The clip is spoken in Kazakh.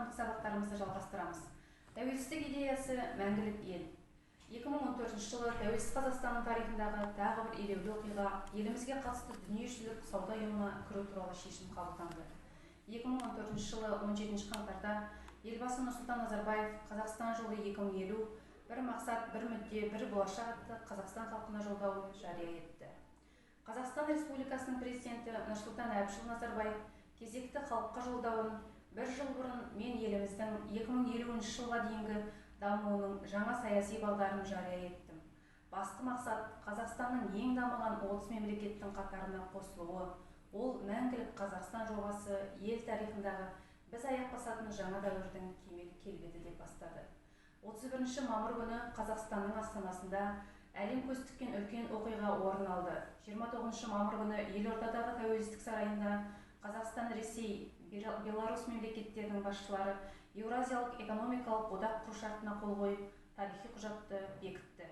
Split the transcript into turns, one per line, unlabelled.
Отандық сабақтарымызды жалғастырамыз. Тәуелсіздік идеясы — мәңгілік ел. 2014 жылы тәуелсіз Қазақстанның тарихындағы тағы бір елеулі оқиға: елімізге қатысты Дүниежүзілік сауда ұйымына кіру туралы шешім қабылданды. 2014 жылы 17 қаңтарда Елбасы Нұрсұлтан Назарбаев «Қазақстан жолы 2050: бір мақсат, бір мүдде, бір болашақ» атты Қазақстан халқына жолдауын жария етті. Қазақстан Республикасының Президенті Нұрсұлтан Әбішұлы Назарбаев кезекті халыққа жолдауын «Бір жыл бұрын мен еліміздің 2050 жылға дейінгі дамуының жаңа саяси бағдарын жария еттім. Басты мақсат — Қазақстанның ең дамыған 30 мемлекеттің қатарына қосылуы. Ол Мәңгілік Қазақстан жобасы, ел тарихындағы біз аяқ басатын жаңа дәуірдің кемел келбеті», — деп бастады. 31 мамыр күні Қазақстанның астанасында әлем көз тіккен үлкен оқиға орын алды. 29 мамыр күні елордадағы Тәуелсіздік сарайында Қазақстан, Ресей, Беларусь мемлекеттерінің басшылары Еуразиялық экономикалық одақ құру шартына қол қойып, тарихи құжатты бекітті.